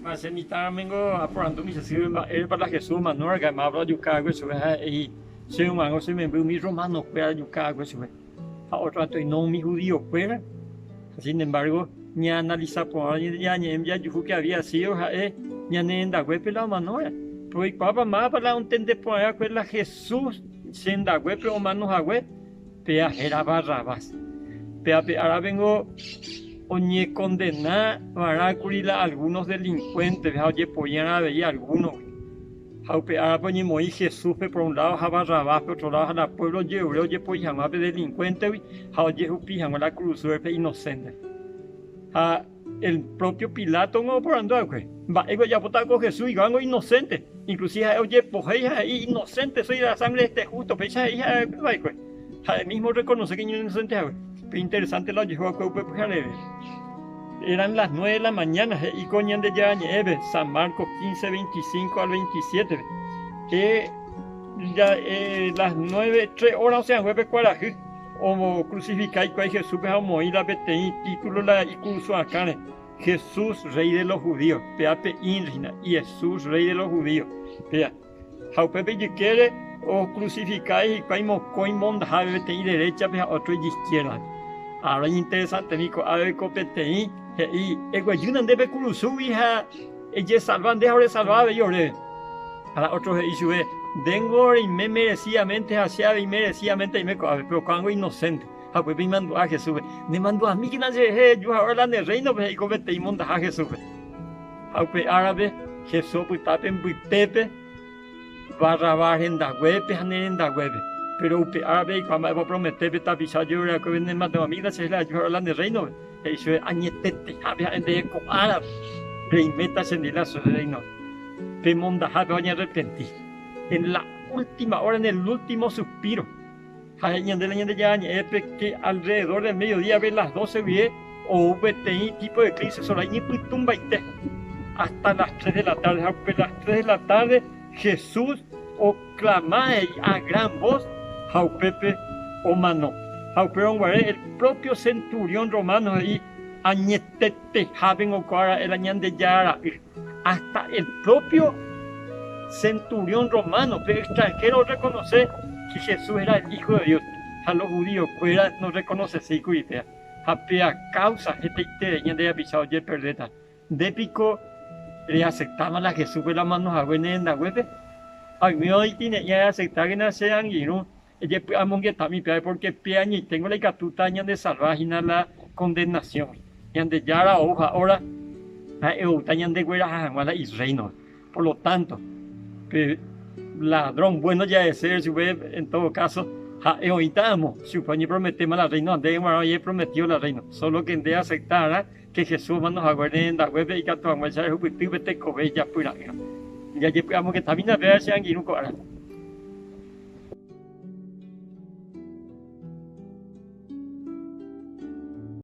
Ha che mitãramengo aporandúmi che sýpe mba'érepa la Jesús omano raka'e mávapa ojuka va'ekue chupe ha he'i che yvãngo che memby umi romanokuéra ojuka va'ekue chupe ha ótro katu oino umi judiokuéra. Ha sin embargo ñaanalisa porã ñañe'ẽ jajuhu que había sido ha'e ñane rendaguépe la omanóva. Péro oikuaápa mávapa la ontende porã va'ekue la Jesús che rendaguépe omano hague? Péa héra Barrabás. Péa pe árapengo oñekondena va'erã kuri la algúnos delinkuéntepe ha ojepoi'arã avei algúnogui. Ha upe árape oñemoĩ Jesúspe por un ládo ha Barrabáspe ótro ládo ha la puévlo ojerure ojepoi hag̃ua pe delinkuéntegui ha ojehupi hag̃ua la kurusúre pe inoséntepe. Ha el propio Pilato ningo oporandu va'ekue, Mba'éiko ojapóta ko Jesús iguángo inosénte? Inclusive ha'e ojepohéi ha he'i, Inocente soy de la sangre de este justo, péicha he'i ha'e va'ekue. Ha'e mismo orreconoce que iñinosénte hague. Pe interesante la ojehu va'ekue upe pyhareve. Eran las nueve de la mañana, he'i ko Ñandejára Ñe'ẽpe, San Marcos 15, 25 al 27-pe. Eh, ya, eh, las nueve, tres horas osẽ hague pe kuarahy. Ocrucifica hikuái Jesúspe ha omoĩ la peteĩ título la ikurusu akãre, Jesús, Rey de los Judíos. Péa pe inri hína, Jesús, Rey de los Judíos. Péa. Ha upépe ijykére ocrucifica hikuái mokõi mondahápe, peteĩ deréchape ha ótro ijizquiérdape. Ára iñinteresantemi ko'ápe ko peteĩ he'i, Eguejýna nde pe kurusúgui ha Ejesalva nde ha oresalva avei oréve. Ha la ótro he'i chupe, Ndéngo reime meresídamente ha che avei meresídamente aime ko'ápe, péro ko'ág̃a inosénte. Ha upépe imandu'a Jesúspe, Nemandu'amíkena cherehe eju haguére la ne rréinope, he'i ko peteĩ mondaha Jesúspe. Ha upe árape Jesús opyta pe mbytépe Barrabás rendaguépe ha ne rendaguépe. Péro upe árape eikuaa mba'épa opromete pe tapicha ojerure'akuépe, Nemandu'amíkena cherehe la eju haguére la ne rréinope. He'i chupe, Añetetehápe ha'e ndéve ko árape reiméta chendive la che rréino pemondahápe ha oñearrepenti. En la última hora, en el último suspiro. Ha he'i ñande la Ñandejára Ñe'ẽpe que alrededor del mediodía-pe las doce guive ou peteĩ tipo de eclipse solar iñypytũmbaite hasta las tres de la tarde. Ha upe las tres de la tarde Jesús Oklama he'i a gran voz ha upépe omano. Ha upérõ guare el propio centurión romano he'i, Añetetehápengo ko ára la Ñandejára Ra'y. Hasta el propio centurión romano, pe extranjero orrekonose que Jesús era el Hijo de Dios, ha los judío-kuéra norrekonoseséi kuri péva. Ha péa káusa hetaiterei ñande rapicha ojeperdéta. Nde piko reaseptáma la Jesúspe la omano hague ne rendaguépe? Ha oimérõ oĩtine'ĩ reaseptákena che angirũ, ejepy'amongetami péva pórke pe añoiténgo la ikatúta ñandesalva hína la kondenasióngui. Ñandejára ou ha óra ha'e oúta ñandegueraha hag̃ua la Irréinope. Por lo tánto, pe ladrón vuéno ja'ese chupe en tódo káso ha'e oĩta amo chupe oñeprometéma la Rréino ha ndéve g̃uarã ojeprometívo la Rréino. Sólo ke nde easeptarã Che Jesús omano haguére ne rendaguépe ikatu hag̃uáicha rehupyty pe tekove ijapyra'ỹva. Jajepy'amongetamína péva che angirũ ko árape.